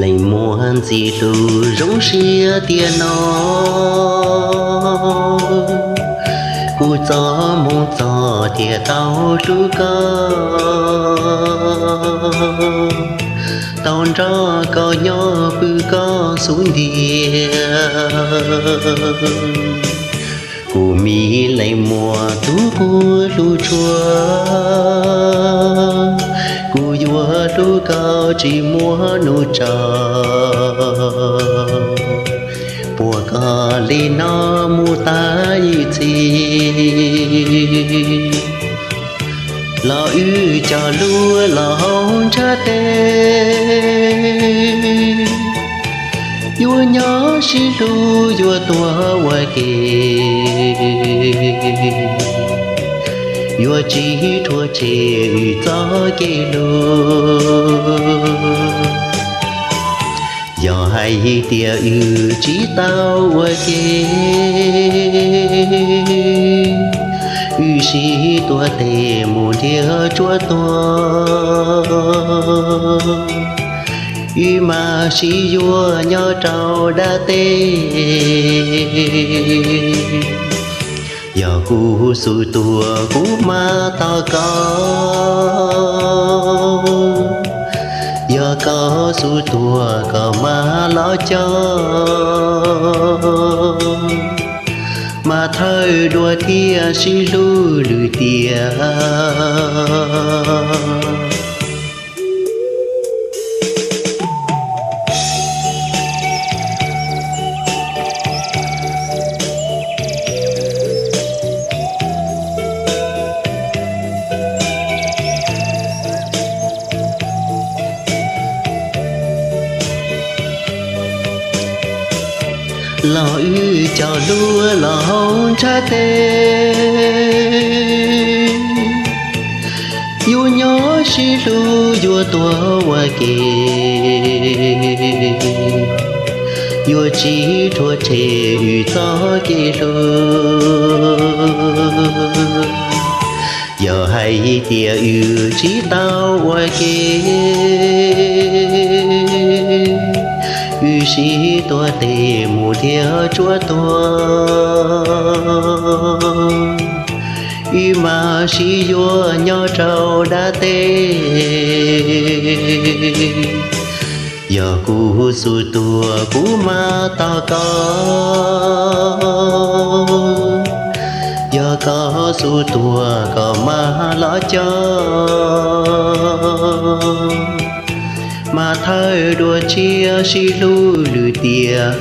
Leej muaj ntxim hlub zoo siab tiag no, kuv txoj hmoo txog thiaj tau hlub koj, tau nrog koj nyob pw koj xub ntiag. Kuv me leej muam tus kuv hlub tshua, kuv yuav hlub koj tsis muaj hnub tsaus. Puag koj li no mus tag ib txhis, los wb cog lub los hauv ntshav teb, yuav nyob sib hlub yuav tuag ua ke, yuav tsis rhuav tshem wb txoj kev hlub. Yog hais tias wb tsis tau ua ke, wb sib tuav tes mus nrhiav tsuab tuag, wb mam sib yuav nyob rau dab teb. Yog kuv xub tuag kuv mam tos koj, yog koj xub tuag koj mam los coj, mas thawj dua thiaj sib hlub lwm tiam. Los wb cog lub los hauv ntshav teb, yuav nyob sib hlub yuav tuag ua ke, yuav tsis rhuav tshem wb txoj kev hlub. Yog hais tias wb tsis tau ua ke, wb sib tuav tes mus nrhiav tsuab tuag, wb mam sib yuav nyob rau dab teb. Yog kuv xub tuag kuv mam tos koj, yog koj xub tuag koj mam los coj, mas thawj dua thiaj sib hlub lwm tiam.